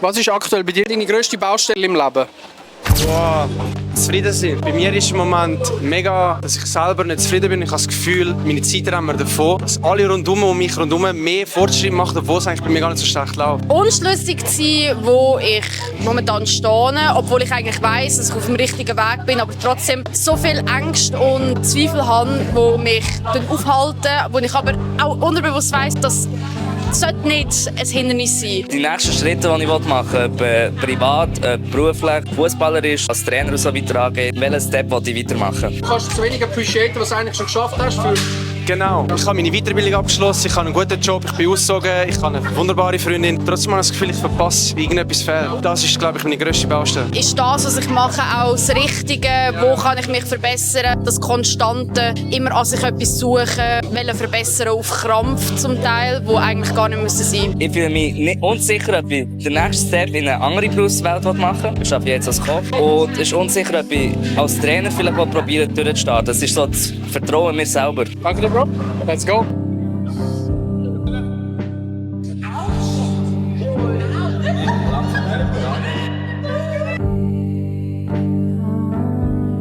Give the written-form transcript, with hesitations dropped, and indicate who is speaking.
Speaker 1: Was ist aktuell bei dir deine grösste Baustelle im Leben?
Speaker 2: Wow, zufrieden sein. Bei mir ist im Moment mega, dass ich selber nicht zufrieden bin. Ich habe das Gefühl, meine Zeit rennen wir davon, dass alle rundum um mich rundum mehr Fortschritte machen, obwohl es eigentlich bei mir gar nicht so schlecht läuft.
Speaker 3: Unschlüssig zu sein, wo ich momentan stehe, obwohl ich eigentlich weiss, dass ich auf dem richtigen Weg bin, aber trotzdem so viel Ängste und Zweifel habe, die mich aufhalten, wo ich aber auch unterbewusst weiss, dass es sollte nicht ein Hindernis sein.
Speaker 4: Die nächsten Schritte, die ich machen will, ob privat, beruflich, fußballerisch, als Trainer und so weiter angeht, welchen Step will ich weitermachen?
Speaker 1: Kannst du zu wenig appreciaten, was du eigentlich schon geschafft hast?
Speaker 2: Genau. Ich habe meine Weiterbildung abgeschlossen, ich habe einen guten Job, ich bin ausgezogen, ich habe eine wunderbare Freundin. Trotzdem habe ich das Gefühl, ich verpasse, wie irgendetwas fehlt. Das ist, glaube ich, meine grösste Baustelle.
Speaker 3: Ist das, was ich mache, auch das Richtige? Wo kann ich mich verbessern? Das Konstante, immer an sich etwas suchen, wollen verbessern auf Krampf zum Teil, wo eigentlich gar nicht müssen sein.
Speaker 4: Ich fühle mich nicht unsicher, ob ich den nächsten Step in eine andere Berufswelt machen will. Ich arbeite jetzt als Koch. Und es ist unsicher, ob ich als Trainer vielleicht probieren durchzustarten. Das ist so das Vertrauen in mir selber.
Speaker 1: Danke dir, Bro. Let's go.